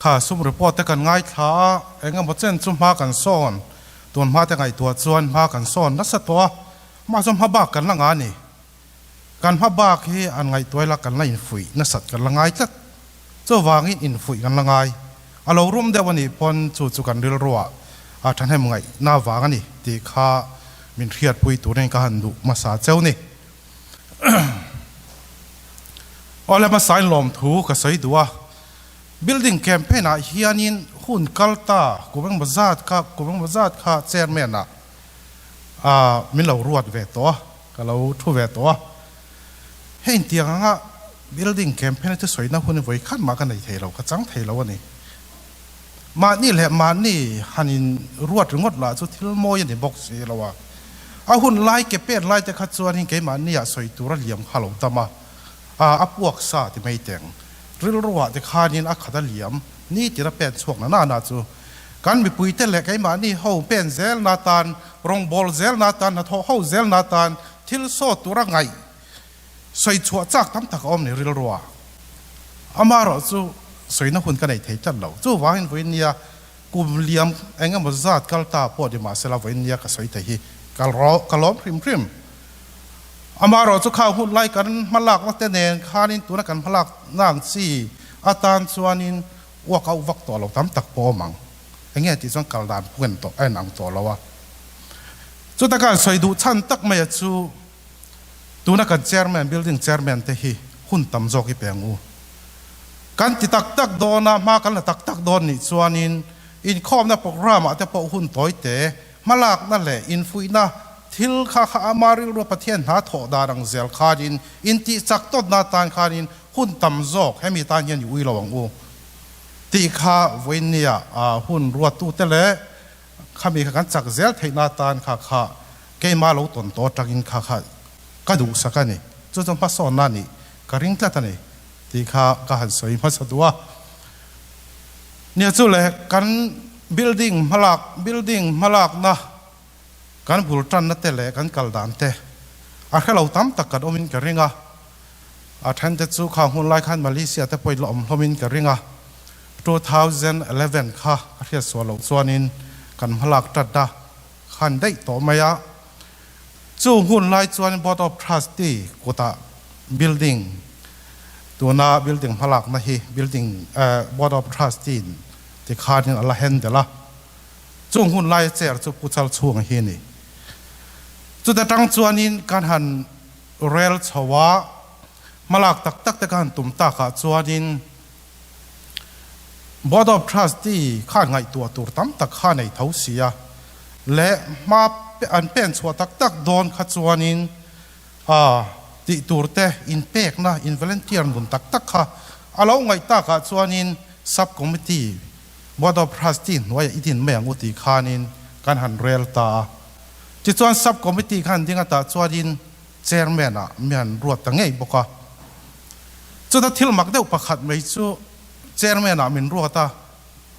Kha sum report te kan ngaithla a, eng emaw chen chu hma kan sawn, tun hma te ngaihtuah chuan hma kan sawn nasa tawh a, mahse hma bak kan la ngah a ni. Kan hma bak hi an ngaihtuah ila kan la infuih nasat kan la ngai tlat. Chuvangin infuih kan la ngai. A lo rum deuh a nih pawn chu chu kan rilruah a thahnem ngaihna vang a ni tih kha min hriatpui turin ka han duh hmasa cheu ni. Awle hmasain lawmthu ka sawi duh a, Building campaign ah hianin hun kal ta kum engmaw zat kha kum engmaw zat kha chairman ah ah min lo ruat ve tawh a, ka lo thu ve tawh a. Hei intiang anga building campaign a thusawina hun hi vawi khat mah ka nei thei lo, ka chang thei lo a ni. Mahni leh mahni han in ruat ringawt lah chu thil mawi a ni bawk si lo a. A hun lai ke pen lai te kha chuanin keimahni ah sawi tur a liam kha lo tam a, a puak sa ti mai teng. Rilruah te khanin a khat a liam ni tir a pen chhuak na na na chu kan mipuite leh keimahni ho pen zel na tan, rawngbâwl zel na tan, hnathawh ho zel na tan thil sawt tura ngaih sawi chhuah chak tam tak a awm ni rilruah. Amaherawh chu sawina hun ka nei thei tlat lo. Chuvangin vawiin nia kum liam eng emaw zat kal ta pawh ni mahsela vawiin nia ka sawi thei hi ka lawm hrim hrim. Amaherawh chu khang hun lai kan hmalakna te nen khanin tuna kan hmalakna ang chi atan chuanin uak auh vak tawh lo tam tak pawh awm ang. Enge tih chuan kal dan phung tawh a inang tawh lo a. Chuta kan sawi duh chhan tak mai a chu tuna kan chairman, building chairman te hi hun tam zawk hi pe ang u. Kan ti tak tak dawn a, hma kan la tak tak dawn nih chuanin inkhawmna programme ah te pawh hun tawi te Hmalakna leh infuihna thil kha kha ama rilrua Pathian hna thawh dan ang zel khanin intih chak tawtna atan khanin hun tam zawk hemi tan hian i ui lo ang u tih kha vawiinnia hun ruattute leh khami kha kan chak zel theihna atan kha kha keimah lo tawn tawh atangin kha kha ka duhsak a ni. Chu chu hmasawnna nih ka ring tlat a ni tih kha ka han sawi hmasa duh a. Nia chu le kan building hmalak building hmalakna kan bul tanna te leh kan kal dan te a hrelo tam tak kan awmin ka ring a, a then te chu khang hun lai khan Malaysia te pawhin la awm hlawmin ka ring a, 2011 kha ka hriat sual loh chuanin kan hmalak tat a khan daih tawh mai a, Chu hun lai chuan Board of Trustee kutah building, tuna building hmalakna hi building Board of Trustee in tikhanin a la handle a. Chung hun laia chair chu Pu Chalchhunga hi a ni. Chuta tang chuanin kan han rel chho a, hmalak tak tak te ka han tum takah chuanin Board of Trustee khan ngaihtuah tur tam tak kha nei tho si a, leh hma an pen chhuah tak tak dawn kha chuanin a tih tur te inpekna, in volunteer nun tak tak kha a lo ngaih takah chuanin Sub Committee, Board of Trustee hnuaiah i din mai ang u tih khanin kan han rel ta a. Tichuan Sub Committee khan ding atah chuanin Chairman ah mi han ruat ta ngei bawk a. Chuta thil mak deuh pakhat mai chu Chairman ah min ruat a,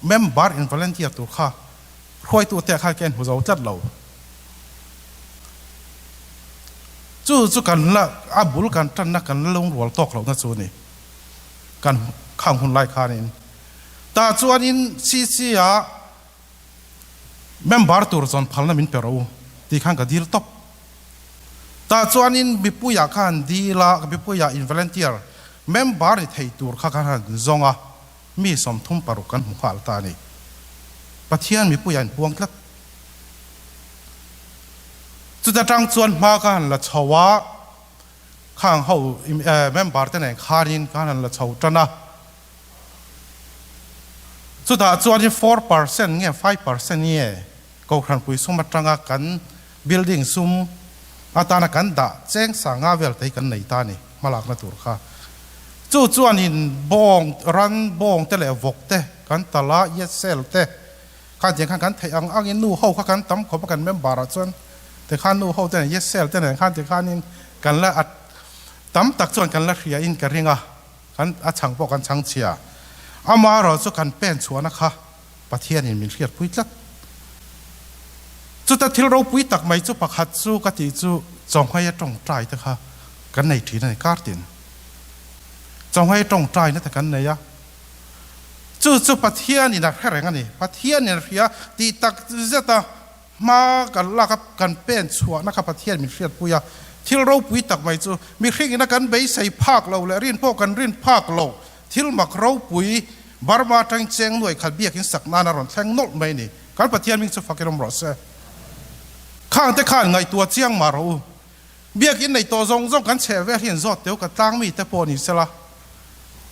member in volunteer tur kha hruaitu te khan ka en hmu zo tlat lo. Chu chu kan la a bul kan tanna kan la lungrual tawk lohna chu a ni. Kan khang hun lai khanin tah chuanin CC ah Member tur chuan phalna min pe rawh u tih khan ka dil tawp. Tah chuanin mipuiah kha han dil a, mipuiah in volunteer member ni thei tur kha kan han zawng a, mi 36 kan hmu nghal ta a ni. Pathian mipuiah in puang tlat. Chuta tang chuan hma ka han la chho a, khang ho member te nen khanin ka han la chho tan a. Chutah chuan 4% nge 5% nge Kohhranpui sum atanga kan building sum atana kan dah cheng sanga vel te hi kan nei ta a ni hmalakna tur kha. Chu chuanin bawng, ran bawng te leh vawk te kan tal a, yesel te khan tiang khan kan theih ang angin nu ho kha kan tam khawp a kan member ah chuan tikhan nu ho te nen yesel te nen khan tikhanin kan la tam tak chuan kan la hria in ka ring a. Kan a chhang pawh kan chhang chhia. Amaherawh chu kan pen chhuahna kha Pathianin min hriatpui tlat. Chuta thil ropui tak mai chu pakhat chu ka tih chu chawnghaia tawngtai te kha kan nei thin a ni kartin. Chawnghaia tawngtaina te kan nei a. Chu chu Pathianin a hre reng a ni. Pathianin a hria tih tak zeta hma kan lak a, kan pen chhuahna kha Pathian min hriatpui a. Thil ropui tak mai chu mihringina kan beisei phak lo leh rin pawh kan rin phak lo thil mak ropui Burma atangin cheng nuai khat biakin sak nan a rawn thleng nawlh mai a ni. Kan Pathian hming chu fakin awm rawh se. Khangte khan ngaihtuah chiang mah rawh u. Biakin nei tawh zawng zawng kan chheh vel hi an zawt teu ka tlang mi te pawh ni sela.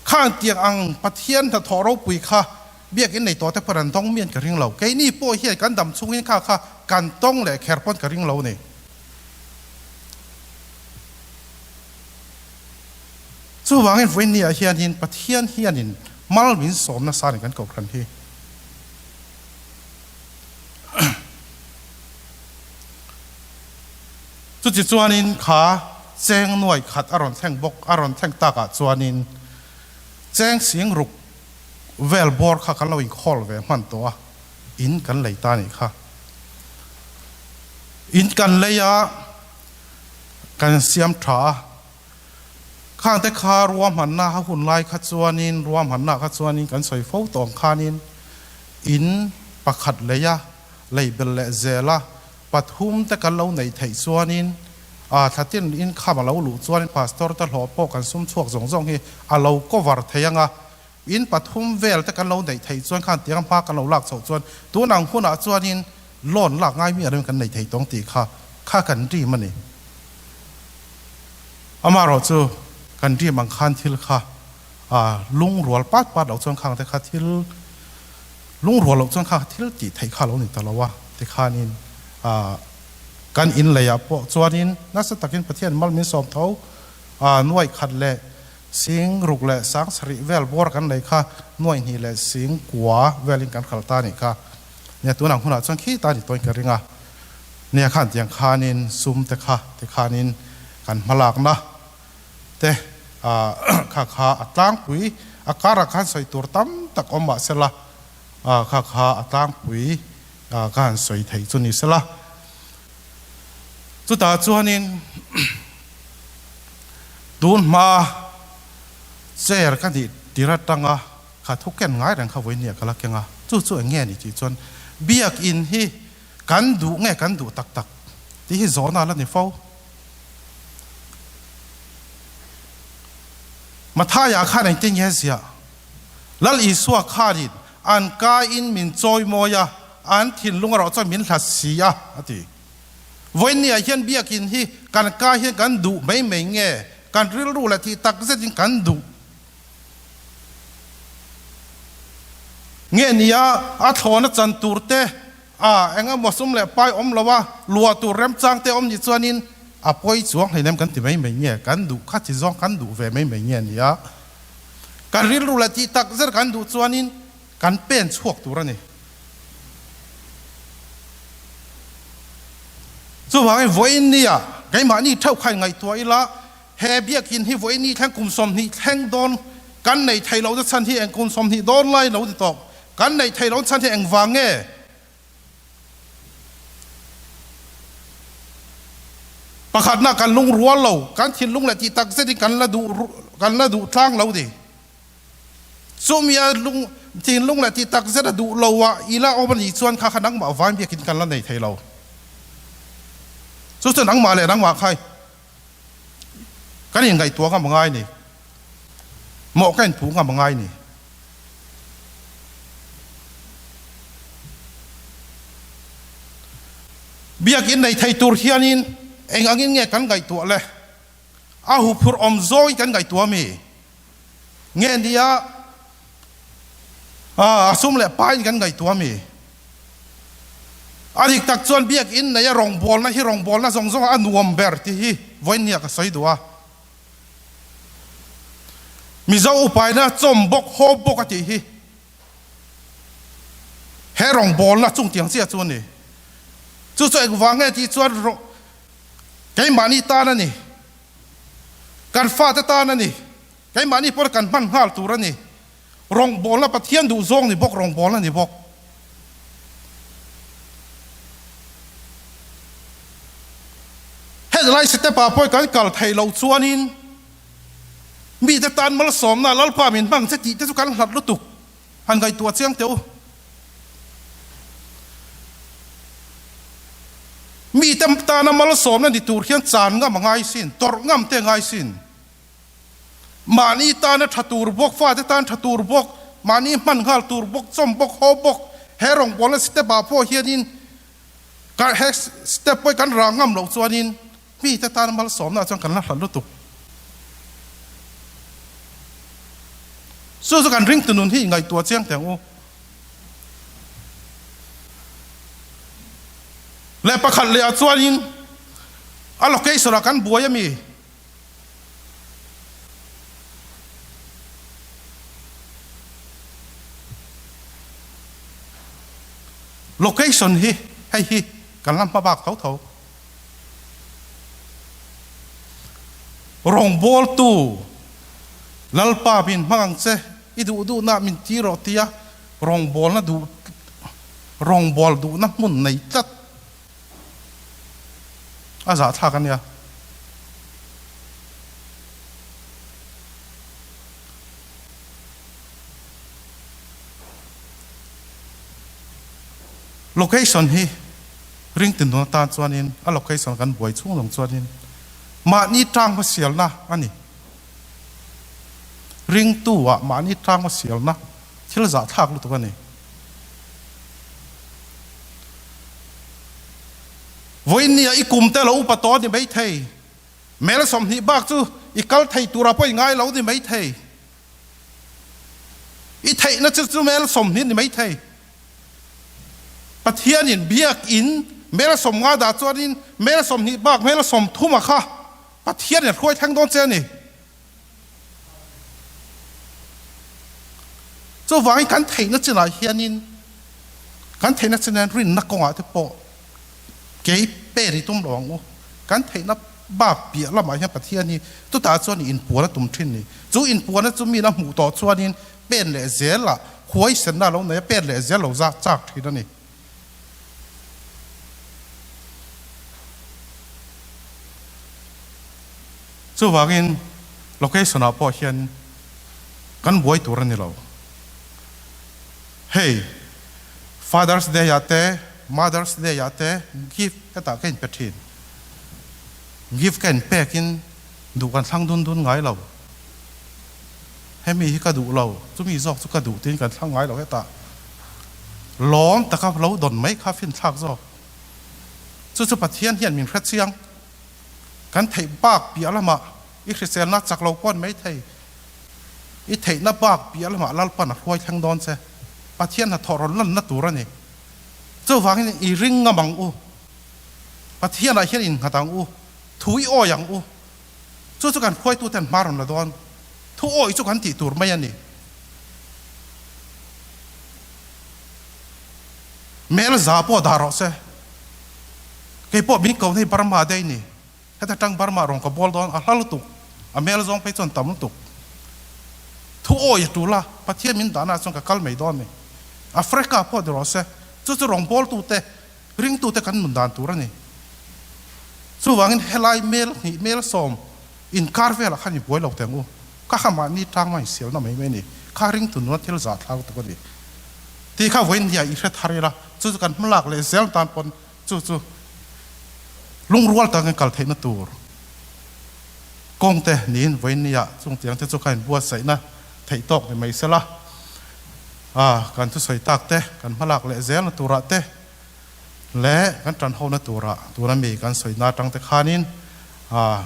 Khang tiang ang Pathian hnathawh ropui kha biakin nei tawh te pawh an dawng mian ka ring lo. Keini pawh hian kan dam chhungin kha kha kan tawng leh kher pawn ka ring lo ni. Chuvangin vawiin ah hianin Pathian hianin mal min sawm nasa ni kan kohhran hi. Chuti chuanin kha cheng nuai khat a rawn thleng bawk, a rawn thleng takah chuanin cheng sing ruk vel bawr kha kan lo inkhawl ve hman tawh a, in kan lei ta nih kha. In kan lei a, kan siam tha a, khangte kha ruahmanna a hun lai kha chuanin ruahmanna kha chuanin kan sawi fo tawh ang khanin in pakhat lei a, lei bel leh zel a, Pathum te kan lo neih theih chuanin a thlatin income a lo luh chuanin pastor te hlawh pawh kan sum chhuak zawng zawng hi a lo cover thei ang a, in pathum vel te kan lo neih theih chuan khan tiang hma kan lo lak chhoh chuan tun ang hunah chuanin loan lak ngai miah loin kan nei thei tawng tih kha kha kan dream a ni. Amaherawhchu kan dream ang khan thil kha a lungrual pat pat loh chuan khang te kha thil Lungrual loh chuan kha thil tih theih kha lo ni ta lo a, tikhanin kan in leiah pawh chuanin nasa takin Pathian mal min sawm tho a, nuaih khat leh sing ruk leh sang sarih vel bawr kan lei kha nuaih hnih leh sing kua velin kan khalh ta a nih kha. Nia tunang hunah chuan khi ta ni tawhin ka ring a, nia khan tiang khanin sum te kha tikhanin kan hmalakna te kha kha a tlangpui a karah khan sawi tur tam tak awm mah sela kha kha a tlangpui ka han sawi theih chu ni sela. Chutah chuanin tun hma chair ka nih tir atanga kha thu ken ngai reng kha vawinia ka la keng a, chu chu eng nge ni tih chuan biakin hi kan duh nge kan duh tak tak tih hi zawhna la ni fo. Mathaia khan engtin nge ziah? Lal Isua khanin an kaiin min chawi mawi a, an thinlung erawh chuan min hlat si a, a ti. Vawiinniah hian biakin hi kan kai hian kan duh mai mai nge? Kan rilru leh tih tak zetin kan duh nge nia a thlawna chan tur te A, eng emaw sum leh pai awm lo a, luah tur remchang te awm nih chuanin a pawi chuang hleinem kan ti mai mai nge, kan duh kha chi zawng kan duh ve mai mai nge nia. Kan rilru leh tih tak zer kan duh chuanin kan pen chhuak tur a ni. Chuvangin vawiin nia keimahni theuh kha in ngaihtuah ila, he biakin hi vawiin ni thleng kum 20 thleng dawn kan nei thei lohna chhan hi eng kum 20 dawn lai lo ni tawh. Kan neih theih loh chhan hi engvang nge? Pakhatna kan lungrual lo, kan thinlung leh tih tak zetin kan la duh kan la duh tlang lo ni. Chumi a lung thinlung leh tih tak zet a duh lo a i la awm a nih chuan kha kha nangmah vain biakin kan la nei thei lo. Chu chu nangmah leh nangmah khai kan inngaihtuah ngam a ngai ni. Mawh ka inphu ngam a ngai ni. Biakinn nei thei tur hianin eng angin nge kan ngaihtuah le? A huphurh awm zawngin kan ngaihtuah mi? Nge nia a sum leh pain kan ngaihtuah mi? A dik tak chuan biakinn neia rawngbawlna hi rawngbawlna zawng zawngah a nuam ber tih hi vawiinnia ka sawi duh a. Mizo upaina chawm bawk haw bawk a tih hi he rawngbawlna chungtiang chiah chu a ni. Chu chu engvang nge tih chuan keimahni tan a ni, kan fate tan a ni, keimahni pawh kan hman nghal tur a ni. Rawngbawlna Pathian duh zawng ni bawk rawngbawlna ni bawk. Hetlai step ah pawh kan kal theih loh chuanin mite tan malsawmna Lalpa min hmang che tih te chu kan hlat lutuk. Han ngaihtuah chiang teh u. Mite tana malsawmna ni tur hian chan ngam a ngai sin, tawrh ngam te a ngai sin. Mahni tana tha tur bawk, fate tan tha tur bawk, mahni hman nghal tur bawk, chawm bawk, haw bawk, he rawngbawlna step ah pawh hianin he step pawh hi kan rah ngam loh chuanin mite tana malsawmna ah chuan kan la hlat lutuk. Chu chu kan ringtu nun hi ngaihtuah chiang teh ang u. Leh pakhat leh ah chuanin a location ah kan buai ami? Location hi hei hi kan la hma bak tho tho. Rawngbawltu Lalpa min hmang ang che, i duh duhna min ti rawh tia rawngbawlna duh rawngbâwl duhna hmun nei tlat a zahthlak a nia. Location hi ringtin dun atan chuanin a location kan buai chhung zawng chuanin mahni tang hmasialna a ni. Ringtu ah mahni tang hmasialna thil zahthlak lutuk a ni. Vawiin nia i kum te lo upa tawh a ni maithei. Mel 20 bak chu i kal thei tura pawh i ngai lo a ni maithei. I theihna chu chu mel 20 ni maithei. Pathianin biakin mel 50 dah chuanin mel 20 bak mel 30 a kha Pathianin a hruai thleng dawn che a ni. Chuvangin kan theihna chinah hianin kan theihna chin hian rinna kawngah te pawh kei per i tum lo ang u. Kan theihna bak piah lamah hian Pathian hi chutah chuan inpuan a tum thin ni. Chu inpuana chu min a hmuh tawh chuanin pen leh zelah huaisenna a lo nei a, pen leh zel lo zak chak thin a ni. Chuvangin location ah pawh hian kan buai tur a ni lo. Hei Father's Day ah te Mother's Day ah te gift hetah ka inpe thin. Gift ka inpek in duh kan thlang dun dun ngai lo. Hemi hi ka duh lo, chumi zawk chu ka duh tiin kan thlang ngai lo hetah. Lawm taka lo dawn mai kha finthlak zawk. Chu chu Pathian hian min hre chiang. Kan theih bak piah lamah i hriselna chak lo pawn mai thei. I theihna bak piah lamah Lalpan a hruai thleng dawn che. Pathian hnathawh rawn lanna tur a ni. Chuvangin i ring ngam ang u. Pathianah hian innghat ang u. Thu i awi ang u. Chu chu kan hruaituten hma rawn la dawn. Thu awi chu kan tih tur mai a ni. Mel za pawh dah rawh se. Kei pawh min ko hei Burma day ni. Heta tang Burma rawn ka bawl dawn a hla lutuk. A mel zawng phei chuan tam lutuk. Thu awi a tul a, Pathian min dahna ah chuan ka kal mai dawn ni. Africa pawh ni rawh se. Chu chu rawn bawltute, ringtute kan nun dan tur a ni. Chuvangin helai mel hnih mel 10 inkar velah khan i buai lo teng u. Ka kha mahni tang mai sialna mai mai a ni. Kha ringtu nuna thil zahthlak lutuk a ni. Tih kha vawiin hian i hre thar ila, chu chu kan hmalak leh zel tan pawn chu chu lungrual takin kal theihna tur kawng te niin vawiin nia chung tiang te chu kha inbuatsaihna theih tawk ni mai sela. A, kan thusawi tak te, kan hmalak leh zelna turah te leh kan tanhona turah tuna mi kan sawina atang te khanin a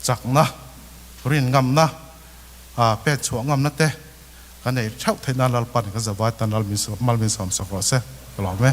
chakna, rin ngamna, a pet chhuah ngamna te Ka nei theuh theih nan Lalpan ka zavai tan Lal min mal min sawm sak rawh se ka lawm e.